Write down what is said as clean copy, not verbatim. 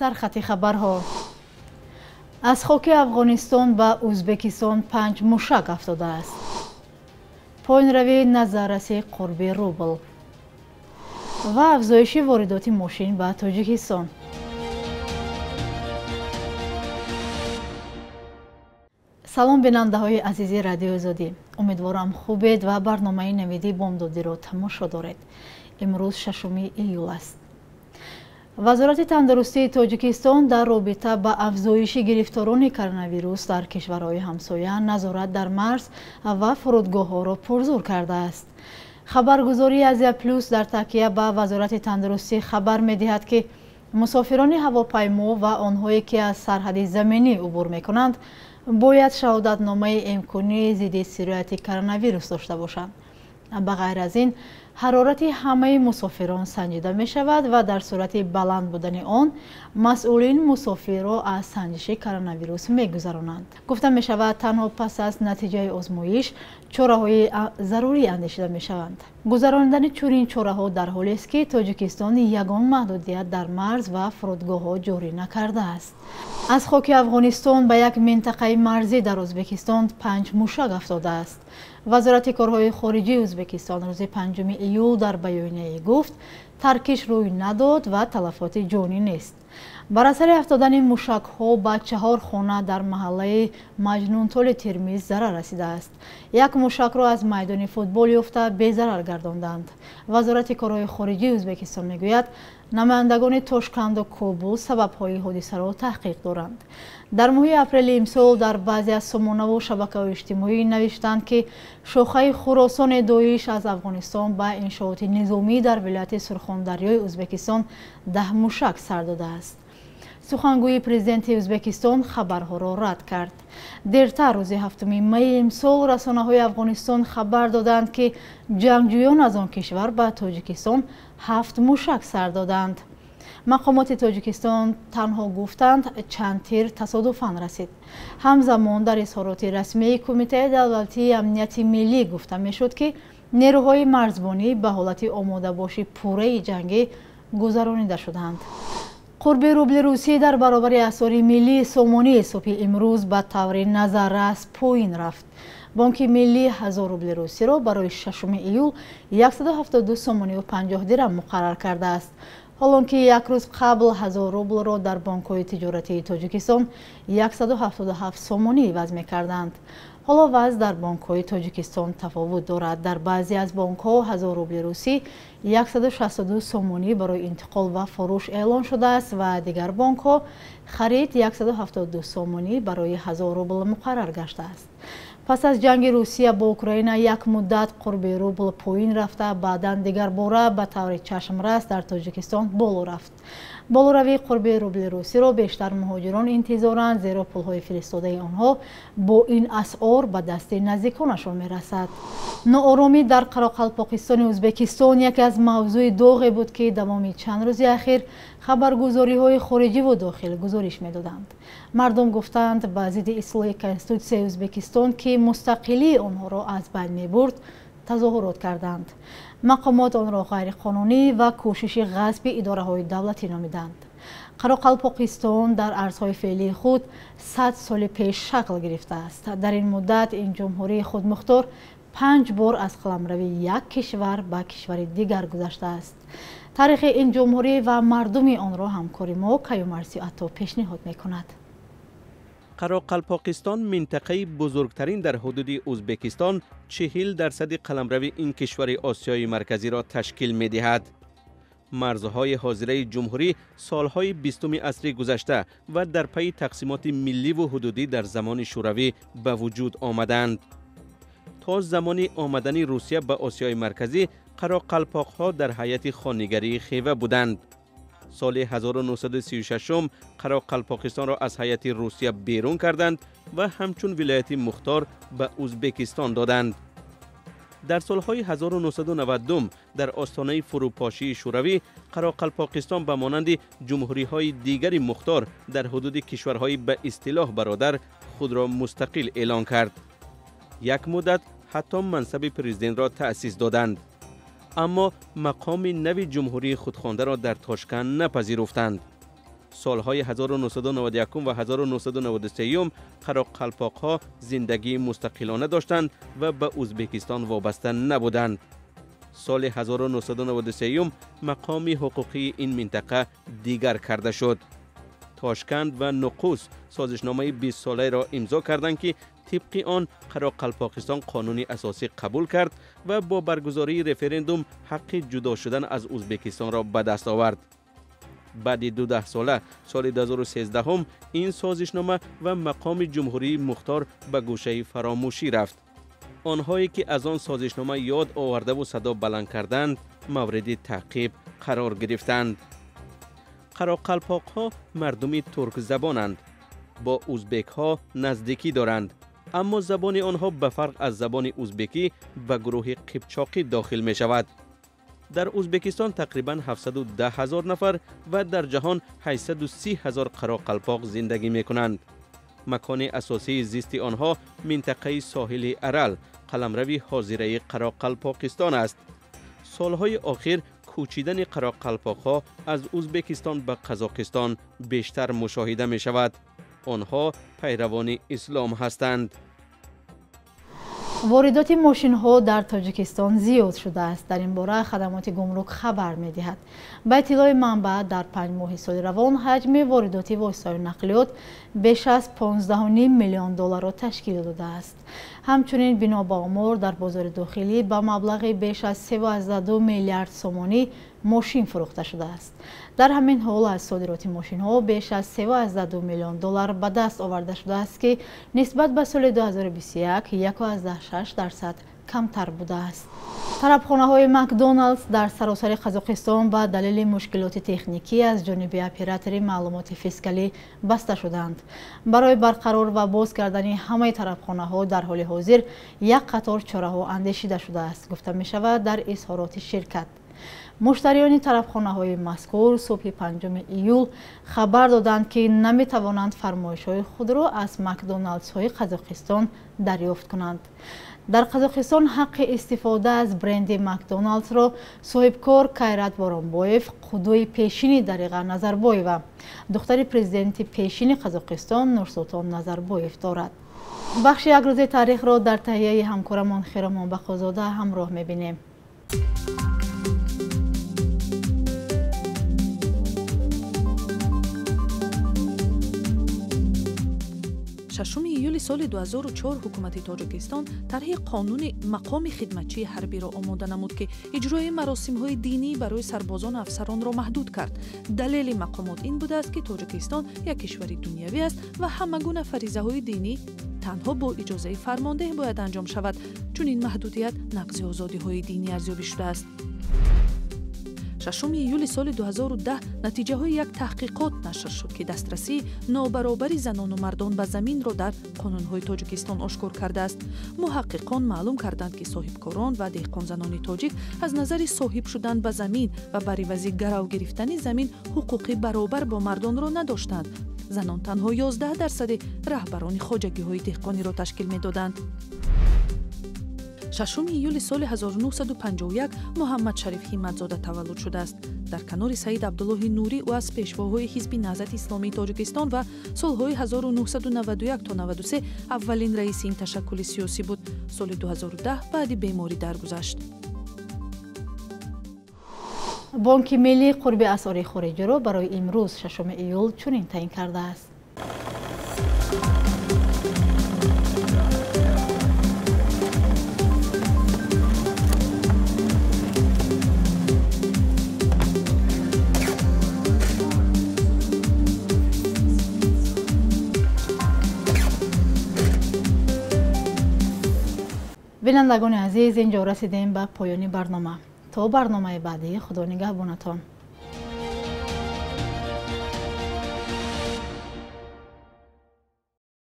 Сархати хабарҳо. Аз хоки Афғонистон ба Ӯзбекистон 5 мушак афтодааст. Поёнравии назарраси қурби рубл ва афзоиши воридоти мошин ба Тоҷикистон. Салом бинандаҳои азизи Радиои Озодӣ. Умедворам хубед ва барномаи навиди бомдодиро тамошо доред. Имрӯз 6 июл аст. Вазорати тандурустии Тоҷикистон дар робита ба афзоиши гирифторони коронавирус дар кишварҳои ҳамсоя назорат дар марз ва фурудгоҳҳоро пурзур кардааст. Хабаргузории Азия Плюс дар такя ба Вазорати тандурустӣ хабар медиҳад, ки мусофирони ҳавопаймо ва онҳое ки аз сарҳади заминӣ убур мекунанд, бояд шаҳодатномаи имконии зидди сирояти коронавирус дошта бошанд. Ба ғайр аз ин, ҳарорати ҳамаи мусофирон санҷида мешавад ва дар сурати баланд будани он масъулин мусофирро аз санҷиши коронавирус мегузаронанд. Гуфта мешавад, танҳо пас аз натиҷаи озмоиш чораҳои зарурӣ андешида мешаванд. Гузаронидани чунин чораҳо дар ҳолест, ки Тоҷикистон ягон маҳдудият дар марз ва фурудгоҳҳо ҷорӣ накардааст. Аз хоки Афғонистон ба як минтақаи марзӣ дар Ӯзбекистон 5 мушак афтодааст. Вазорати корҳои хориҷии Ӯзбекистон рӯзи 5 июл дар баёнияе гуфт, таркиш рӯй надод ва талафоти ҷонӣ нест. Бар асари афтодани мушакҳо ба 4 хона дар маҳаллаи Маҷнунтоли Термиз зарар расидааст. Як мушакро аз майдони футбол ёфта безарар гардонданд. Вазорати корҳои хориҷии Ӯзбекистон мегӯяд, намояндагони Тошканду Кобул сабабҳои ҳодисаро таҳқиқ доранд. Дар моҳи апрели имсол дар баъзе аз сомонаву шабакаҳои иҷтимоӣ навиштанд, ки шохаи Хуросони Доиш аз Афғонистон ба иншооти низомӣ дар вилояти Сурхондарёи Ӯзбекистон 10 мушак сар додааст. Сухангӯи президенти Ӯзбекистон хабарҳоро рад кард. Дертар рӯзи 7 майи имсол расонаҳои Афғонистон хабар доданд, ки ҷангҷӯён аз он кишвар ба Тоҷикистон 7 мушак сар доданд. Мақомоти Тоҷикистон танҳо гуфтанд, чанд тир тасодуфан расид. Ҳамзамон дар изҳороти расмии Кумитаи давлатии амнияти миллӣ гуфта мешуд, ки нерӯҳои марзбонӣ ба ҳолати омодабоши пурраи ҷангӣ гузаронида шуданд. Қурби рубли русӣ дар баробари асъори миллии сомонӣ субҳи имрӯз ба таври назаррас поин рафт. Бонки миллӣ 1000 рубли русиро барои 6 июл 172 сомонию 50 дирам муқаррар кардааст. Ҳолон ки як рӯз қабл 1000 рублро дар бонкҳои тиҷоратии Тоҷикистон 177 сомонӣ иваз мекарданд. Ҳоло вазъ дар бонкҳои Тоҷикистон тафовут дорад. Дар баъзе аз бонкҳо 1000 рубли русӣ 162 сомонӣ барои интиқол ва фурӯш эълон шудааст ва дигар бонкҳо харид 172 сомонӣ барои 1000 рубл муқаррар гаштааст. Пас аз ҷанги Русия бо Украина як муддат қурби рубл поин рафта, баъдан дигар бора ба таври чашмрас дар Тоҷикистон боло рафт. Болоравии қурби рубли русиро бештар муҳоҷирон интизоранд, зеро пулҳои фиристодаи онҳо бо ин асъор ба дасти наздиконашон мерасад. Нооромӣ дар Қарақалпоқистони Ӯзбекистон яке аз мавзӯи доғе буд, ки давоми чанд рӯзи ахир хабаргузориҳои хориҷиву дохил гузориш медоданд. Мардум гуфтанд, ба зидди ислоҳи конститутсияи Ӯзбекистон, ки мустақилии онҳоро аз байн мебурд, тазоҳурот карданд. Мақомот онро ғайриқонунӣ ва кӯшиши ғасби идораҳои давлатӣ номиданд. Қарақалпоқистон дар арзҳои феълии худ 100 соли пеш шакл гирифтааст. Дар ин муддат ин ҷумҳурии худмухтор 5 бор аз қаламрави як кишвар ба кишвари дигар гузаштааст. Таърихи ин ҷумҳурӣ ва мардуми онро ҳамкори мо Каюмарси Ато пешниҳод мекунад. Қарақалпоқистон минтақаи бузургтарин дар ҳудуди Ӯзбекистон 40% қаламрави ин кишвари Осиёи Марказиро ташкил медиҳад. Марзҳои ҳозираи ҷумҳурӣ солҳои 20 асри гузашта ва дар пайи тақсимоти милливу ҳудудӣ дар замони Шӯравӣ ба вуҷуд омаданд. То замони омадани Русия ба Осиёи Марказӣ қарақалпоқҳо дар ҳайати хонигарии Хева буданд. Соли 1936 Қарақалпоқистонро аз ҳайати Русия берун карданд ва ҳамчун вилояти мухтор ба Ӯзбекистон доданд. Дар солҳои 1990 дар остонаи фурӯпошии Шӯравӣ Қарақалпоқистон ба монанди ҷумҳуриҳои дигари мухтор дар ҳудуди кишварҳои ба истилоҳ бародар худро мустақил эълон кард. Як муддат ҳатто мансаби президентро таъсис доданд. Аммо мақоми нави ҷумҳурии худхондаро дар Тошканд напазируфтанд. Солҳои 1991 ва 1993 қарақалпоқҳо зиндагии мустақилона доштанд ва ба Ӯзбекистон вобаста набуданд. Соли 1993 мақоми ҳуқуқии ин минтақа дигар карда шуд. Тошканд ва Нуқус созишномаи 20 соларо имзо карданд, ки тибқи он Қарақалпоқистон қонуни асосӣ қабул кард ва бо баргузории референдум ҳаққи ҷудо шудан аз Ӯзбекистонро ба даст овард. Баъди 12 сола, соли 2013, ин созишнома ва мақоми ҷумҳурии мухтор ба гӯшаи фаромӯшӣ рафт. Онҳое ки аз он созишнома ёд овардаву садо баланд карданд, мавриди таъқиб қарор гирифтанд. Қарақалпоқҳо мардуми туркзабонанд, бо ӯзбекҳо наздикӣ доранд, аммо забони онҳо ба фарқ аз забони ӯзбекӣ ба гурӯҳи қипчоқӣ дохил мешавад. Дар Ӯзбекистон тақрибан 710 ҳазор нафар ва дар ҷаҳон 830 ҳазор қарақалпоқ зиндагӣ мекунанд. Макони асосии зисти онҳо минтақаи соҳили Арал, қаламрави ҳозираи Қарақалпоқистон аст. Солҳои охир кӯчидани қарақалпоқҳо аз Ӯзбекистон ба Қазоқистон бештар мушоҳида мешавад. Онҳо пайравони ислом ҳастанд. Воридоти мошинҳо дар Тоҷикистон зиёд шудааст. Дар ин бора хадамоти гумрук хабар медиҳад. Ба иттилои манбаъ, дар 5 моҳи соли равон ҳаҷми воридоти воситаҳои нақлиёт беш аз 15,5 миллион долларро ташкил додааст. Ҳамчунин бино ба омор дар бозори дохилӣ ба маблағи беш аз 3,2 миллиард сомонӣ мошин фурӯхта шудааст. Дар ҳамин ҳол аз содироти мошинҳо беш аз 3,2 миллион доллар ба даст оварда шудааст, ки нисбат ба соли 2021 1,6% камтар будааст. Тарабхонаҳои Макдоналдс дар саросари Қазоқистон ба далели мушкилоти техникӣ аз ҷониби оператори маълумоти фискалӣ баста шуданд. Барои барқарор ва боз кардани ҳамаи тарабхонаҳо дар ҳоли ҳозир як қатор чораҳо андешида шудааст, гуфта мешавад дар изҳороти ширкат. Муштариёни тарабхонаҳои мазкур субҳи 5 июл хабар доданд, ки наметавонанд фармоишҳои худро аз Макдоналдсҳои Қазоқистон дарёфт кунанд. Дар Қазоқистон ҳаққи истифода аз бренди Макдоналдсро соҳибкор Кайрат Боронбоев, қудуи пешини Дариға Назарбоева, духтари президенти пешини Қазоқистон Нурсултон Назарбоев дорад. Бахши як рӯзи таърихро дар таҳияи ҳамкорамон Хиромон Бақозода ҳамроҳ мебинем. Шашуми июли соли 2004 ҳукумати Тоҷикистон тарҳи қонуни мақоми хидматчии ҳарбиро омода намуд, ки иҷрои маросимҳои динӣ барои сарбозону афсаронро маҳдуд кард. Далели мақомот ин будааст, ки Тоҷикистон як кишвари дунявӣ аст ва ҳама гуна фаризаҳои динӣ танҳо бо иҷозаи фармондеҳ бояд анҷом шавад. Чунин маҳдудият нақзи озодиҳои динӣ арзёбӣ шудааст. 6 июли соли 2010 натиҷаҳои як таҳқиқот нашр шуд, ки дастрасии нобаробари занону мардон ба заминро дар қонунҳои Тоҷикистон ошкор кардааст. Муҳаққиқон маълум карданд, ки соҳибкорон ва деҳқонзанони тоҷик аз назари соҳиб шудан ба замин ва бар ивази гарав гирифтани замин ҳуқуқи баробар бо мардонро надоштанд. Занон танҳо 11% раҳбарони хоҷагиҳои деҳқониро ташкил медоданд. 6 июли соли 1951 Муҳаммад Шариф Ҳимматзода таваллуд шудааст. Дар канори Саид Абдуллоҳи Нурӣ ӯ аз пешвоҳои ҳизби Наҳзати Исломии Тоҷикистон ва солҳои 1991 то 93 аввалин раиси ин ташаккули сиёсӣ буд. Соли 2010 баъди беморӣ даргузашт. Бонки миллӣ қурби асъори хориҷиро барои имрӯз 6 июл чунин таъин кардааст. Бинандагони азиз, инҷо расидем ба поёни барнома. То барномаи баъдӣ Худо нигаҳбонатон.